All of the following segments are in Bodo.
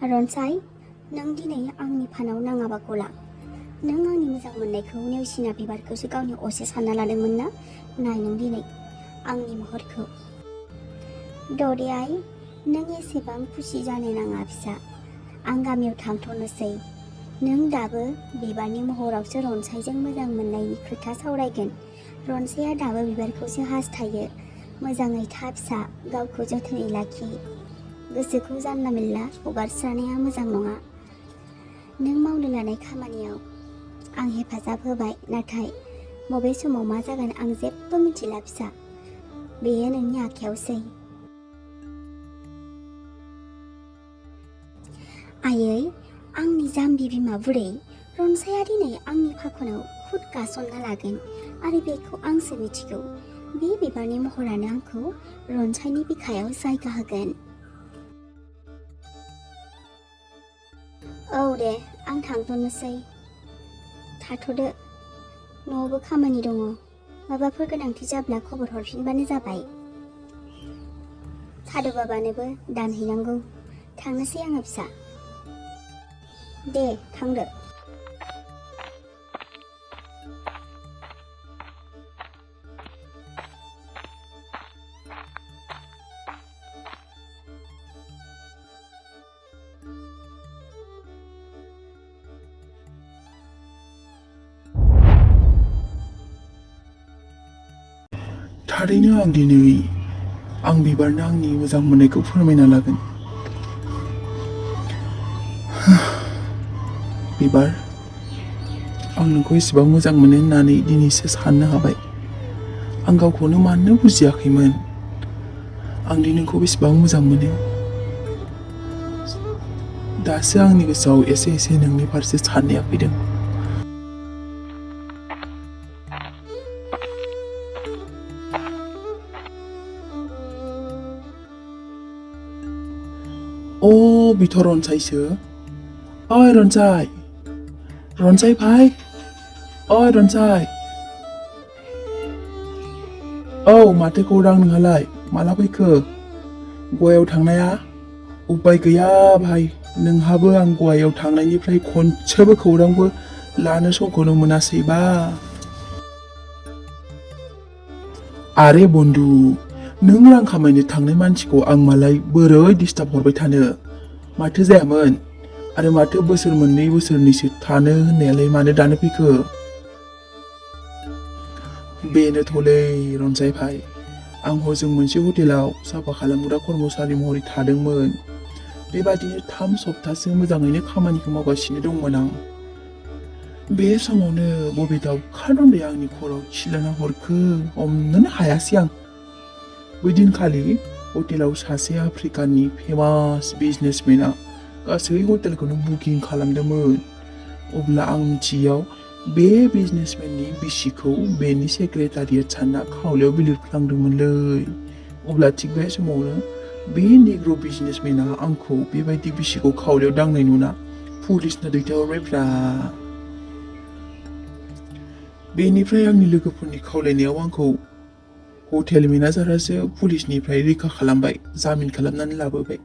रनसाय, नों दिनै आंनि फानाव नाङाबा गला। नों आंनि मोजां मोननायखौ नेवसिना बिबारखौसो गावनि असे सानना लादोंमोन ना? नाय नों दिनै आंनि महरखौ। ददे आइ, नों एसेबां खुसि जानो नाङा फिसा। आं गामियाव थांथ'नोसै। नों दाबो बिबारनि महरावसो रनसायजों मोजां मोननायनि खोथा सावरायगोन। रनसाया दाबो बिबारखौसो हास्थायो। मोजाङै था फिसा, गावखौ जोथोनै लाखि। गोसोखौ जानला मेनला हगारस्रानाया मोजां नङा। नों मावनो लानाय खामानियाव आं हेफाजाब होबाय, नाथाय बबे समाव मा जागोन आं जेबो मिथिला फिसा। बेयो नोंनि आखायावसै। आयै, आंनि जाम्बि बिमा बुरै, रनसाया दिनै आंनि फाखनाव खुद गासनना लागोन आरो बेखौ आंसो मिथिगौ। बे बिबारनि महरानो आंखौ रनसायनि बिखायाव जायगा होगोन। औ दे, आं थांथ'नोसै। थाथ'दो, न'आवबो खामानि दङ। माबाफोर गोनांथि जाब्ला खबर हरफिनबानो जाबाय। सादु बाबानोबो दानहैनांगौ। थांनोसै आङो फिसा। दे थांदो। थारैनो आं दिनै आं बिबारनो आंनि मोजां मोननायखौ फोरमायना लागोन। बिबार, आं नोंखौ एसेबां मोजां मोनो होननानै दिनैसो साननो हाबाय। आं गावखौनो मानो बुजियाखैमोन। आं दि नोंखौ बेसेबां मोजां मोनो। दासो आंनि गोसोआव एसे एसे नोंनि फारसे साननाया फैदों। बिथ' रनसायसो। ओइ रनसाय, रनसाय भाई, ओइ रनसाय। औ, माथो खौरां नोंहालाय? माला फैखो? गवायाव थांनाया? उपाय गैया भाई, नोंहाबो आं गवायाव थांनायनिफ्राय खनसेबो खौरांबो लानो समखौनो मोनासैबा। आरे बन्धु, नों रां खामायनो थांनाय मानसिखौ आं मालाय बोरै डिस्टार्ब हरबाय थानो? माथो जायामोन? आरो माथो बोसोर मोननै बोसोरनैसो थानो होननायालाय मानो दानो फैखो? बेनोथ'लै रनसाय भाई, आं हजों मोनसे हटेलाव साफा खालामग्रा कर्मचारि महरै थादोंमोन। बेबादिनो 3 सप्तासो मोजाङैनो खामानिखौ मावगासिनो दंमोन आं। बे समावनो बबे दाउखा दन्दाया आंनि खर'आव खिलाना हरखो हमनोनो हायासै आं। बै दिनखालि हटेलाव सासे आफ्रिकानि फेमास बिजनेसमेनआ गासै हटेलखौनो बुकिं खालामदोंमोन। अब्ला आं मिथियैयाव बे बिजनेसमेननि बिसिखौ बेनि सेक्रेटारियेट सानना खावलायाव बिलिरफ्लांदोंमोनलै। अब्ला थिग बे समावनो बे निग्र' बिजनेसमेनआ आंखौ बेबायदि बिसिखौ खावलायाव दांनाय नुना पुलिसनो दैथायहरबायब्रा। बेनिफ्राय आंनि लोगोफोरनि खावलायनायाव आंखौ हटेल मेनेजारासो पुलिसनिफ्राय रैखा खालामबाय, जामिन खालामनानै लाबोबाय।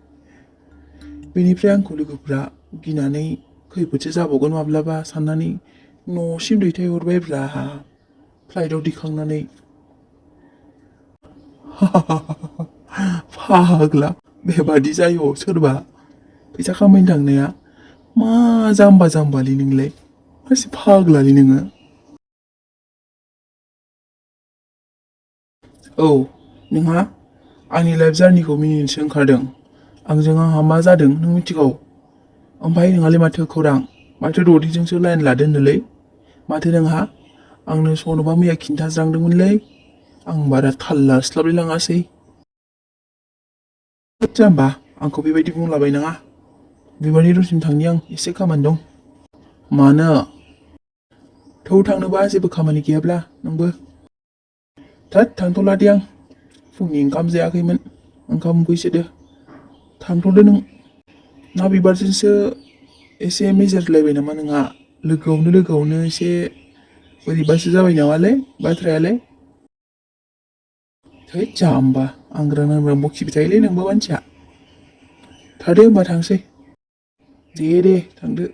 बेनिफ्राय आंखौ लोगोफ्रा गिनानै खैफोदसो जाबावगोन माब्लाबा साननानै न'सिम दैथायहरबायब्रा फ्लाइटआव दैखांनानै। फाग्ला, बेबादि जायो सोरबा? फैसा खामायनो थांनाया मा जाम्बा जाम्बालै नोंलाय? मासे फाग्लालै नोङो। औ, नोंहा आंनि लाइफ जार्निखौ मिनिनोसो ओंखारदों। आंहा मा जादों नों मिथिगौ? ओमफ्राय नोंहालाय माथो खौरां? माथो ददिजोंसो लाइन लादोंनोलै? माथो नोंहा आंनो सन'बा मैया खिन्थाज्रांदोंमोनलै। आं बारा थाल लास्लाबलाय लाङासै। जाम्बा, आंखौ बेबायदि बुंलाबायनाङा। बिबारनि रुमसिम थांनि आं, एसे खामानि दं। मानो? थौ थांनोबा जेबो खामानि गैयाब्ला नोंबो। थोद, थांथ'ला दे आं। फुंनि ओंखाम जायाखैमोन, ओंखाम उखैसोदो। थांथ'दो नों। ना बिबारजोंसो एसे मेजेरलायबाय नामा नोंहा? लोगोआवनो एसे बोरैबासो जाबाय नामालै बाथ्रायालाय? थै जाम्बा, आंग्रां नांग्रां बखिबाय थायोलै नोंबो मानसिया। थादो होमबा थांसै। दे थांदो।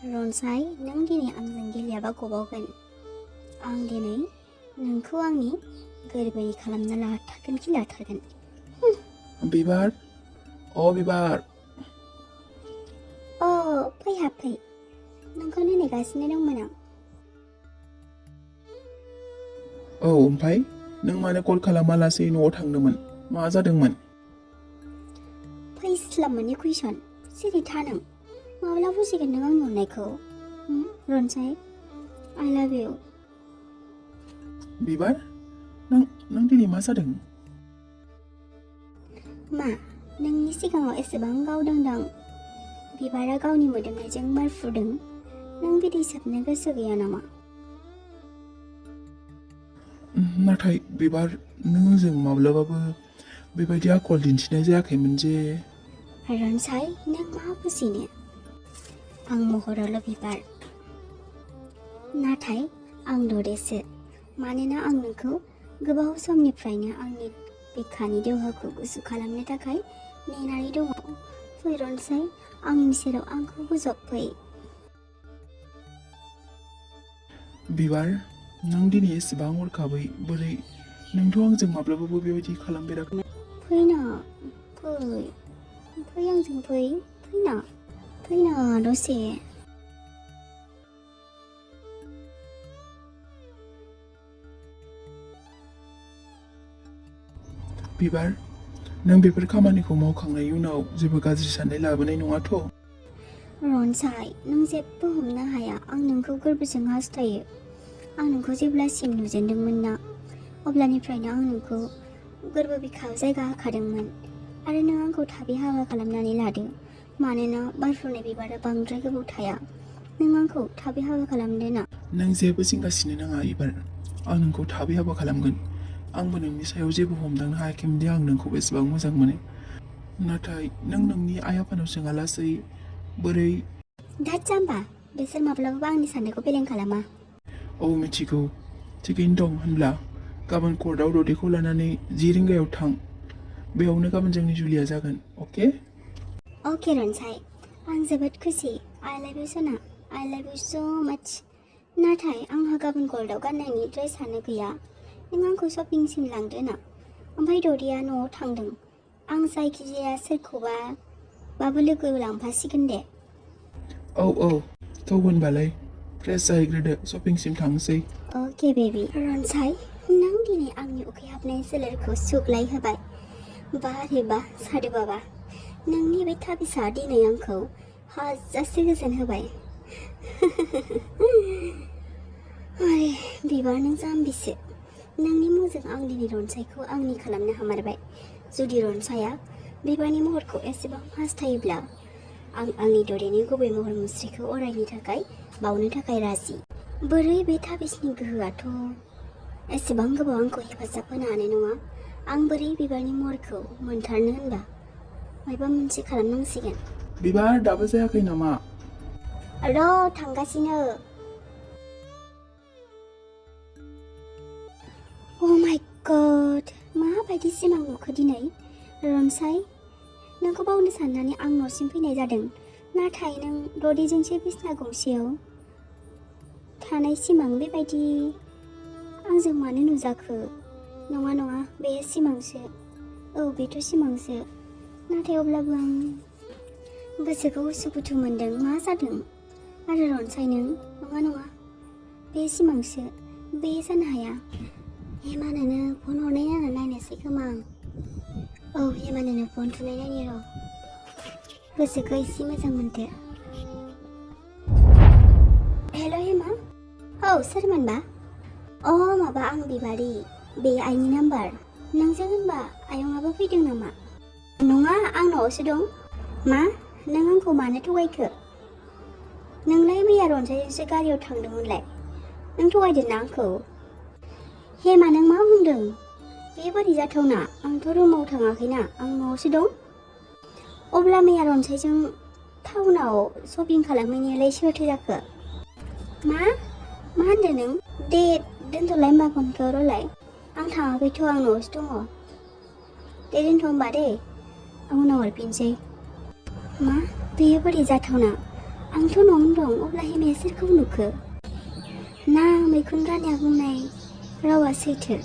रनसाय, नों दिनै आंजों गेलेयाबा गबावगोन। आं दिनै नोंखौ आंनि गोरबोनि खालामना लाथारगोन खि लाथारगोन। बिबार, बिबार। फै हाबफै, नोंखौनो नेगासिनो दंमोन आं। ओमफ्राय नों मानो कल खालामालासै न'आव थांदोंमोन? मा जादोंमोन? फैस्लाब माने कुइसन, सिरि था नों। माब्ला बुजिगोन नों आंनि अननायखौ? रनसाय, आइ लाभ इउ। बिबार, नों दिनै मा जादों? मा नोंनि सिगाङाव एसेबां गावदांदां बिबारा गावनि मोदोमनायजों बारफुदों, नों बिदै सोबनो गोसो गैया नामा? नाथाय बिबार, नों जों माब्लाबाबो बेबायदि आखल दिन्थिनाय जायाखैमोन जे। रनसाय, नों मा बुजिनो? आं महरावल' बिबार, नाथाय आं ददेसो। मानोना आं नोंखौ गोबाव समनिफ्रायनो आंनि बिखानि देहाखौ गुसु खालामनो थाखाय नेनानै दङ। फै रनसाय, आंनि सेराव आंखौ बोजबफै। बिबार, नों दिनै एसेबां हरखाबै बोरै? नोंथ' आंजों माब्लाबाबो बेबायदि खालामफेराखै। फैना, फै आंजों फैना दसे। बिबार, नों बेफोर खामानिखौ मावखांनायनि उनाव जेबो गाज्रि साननाय लाबोनाय नङाथ'? रनसाय, नों जेबो हमनो हाया। आं नोंखौ गोरबोजों हास्थायो। आं नोंखौ जेब्लासिम नुजेनदोंमोन ना, अब्लानिफ्रायनो आं नोंखौ गोरबो बिखायाव जायगा होखादोंमोन। आरो नों आंखौ थाबै हाबा खालामनानै लादो। मानोना बारफुनाय बिबारा बांद्राय गोबाव थाया। नों आंखौ थाबै हाबा खालामदो ना। नों जेबो जिंगासिनो नाङा बिबार, आं नोंखौ थाबै हाबा खालामगोन। आंबो नोंनि सायाव जेबो हमदांनो हायाखैमोन दि आं नोंखौ बेसेबां मोजां मोनो। नाथाय नों नोंनि आइ आफानाव सोङालासै बोरै? दाद जाम्बा, बिसोर माब्लाबाबो आंनि साननायखौ फेलें खालामा। मिथिगौ। थिगैनो दं होनब्ला गाबोन कर्टआव ददेखौ लानानै 10 रिंगायाव थां। बेयावनो गाबोन जोंनि जुलिया जागोन, अके? अके रनसाय, आं जोबोद खुसि। आइ लाभ इउ सना, आइ लाभ इउ स' माच। नाथाय आंहा गाबोन कर्टआव गाननायनि ड्रेसानो गैया। नों आंखौ शपिंसिम लांदो ना। ओमफ्राय ददेया न'आव थांदों। आं जायखिजाया सोरखौबाबो लोगो लांफासिगोन दे। थ' होनबालाय फ्रेस जाहैग्रोदो, शपिंसिम थांसै। अके बेबी। रनसाय, नों दिनै आंनि उखैहाबनाय सोलेरखौ सुग्लायहोबाय। बा रे बा साधु बाबा, नोंनि बे थाबिसआ दिनै आंखौ हाजासे गोजोन होबाय। अरे बिबार, नों जाम्बिसो। नोंनि मुंजों आं दिनै रनसायखौ आंनि खालामनो हामारबाय। जुदि रनसाया बिबारनि महरखौ एसेबां हास्थायोब्ला, आं आंनि ददेनि गुबै महर मुस्रिखौ अरायनि थाखाय बावनो थाखाय राजि। बोरै बे थाबिसनि गोहोआथ' एसेबां गोबाव आंखौ हेफाजाब होनो हानाय नङा। आं बोरै बिबारनि महरखौ मोनथारनो होनबा माबा मोनसे खालामनांसिगोन। बिबार, दाबो जायाखै नामा? थांगासिनो। माय गड, माबायदि सिमां नुखो दिनै? रनसाय, नोंखौ बावनो साननानै आं न'सिम फैनाय जादों। नाथाय नों ददेजोंसो बिसना गंसेयाव थानाय सिमां बेबायदि आंजों मानो नुजाखो? नङा, बे सिमांसो। बेथ' सिमांसो। नाथाय अब्लाबो आं गोसोखौ उसुखुथु मोनदों। मा जादों? आरो रनसाय, नङा, बे सिमांसो। बे जानो हाया। हेमानोनो फन हरनाय नायना नायनोसै खोमा आं। हेमानोनो फन थुनाय नायनि र'। गोसोखौ एसे मोजां मोनदो। हेल' हेमा। सोरमोनबा? माबा, आं बिबारि। बे आइनि नाम्बार। नोंजों होनबा आयंआबो फैदों नामा? नङा, आं न'आवसो दं। मा? नों आंखौ मानो थगायखो? नोंलाय मैया रनसायजोंसो गारियाव थांदोंमोनलाय। नों थगायदों ना आंखौ? हेमा नों मा बुंदों? बे बोरै जाथावना? आंथ' रुमाव थाङाखैना, आं न'आवसो दं। अब्ला मैया रनसायजों टाउनाव शपिं खालामहैनायालाय सोरथो जाखो? मा होनदों नों? दे दोनथ'लाय होमबा फनखौ रलाय। आं थाङाखैथ' आं न'आवसो दङ। दे दोनथ' होमबा दे, आं उनाव हरफिनसै। मा? बेयो बोरै जाथावना? आंथ' न'आवनो दं, अब्ला हेमाया सोरखौ नुखो? ना मैखुन रानिया बुंनाय रावा सैथो?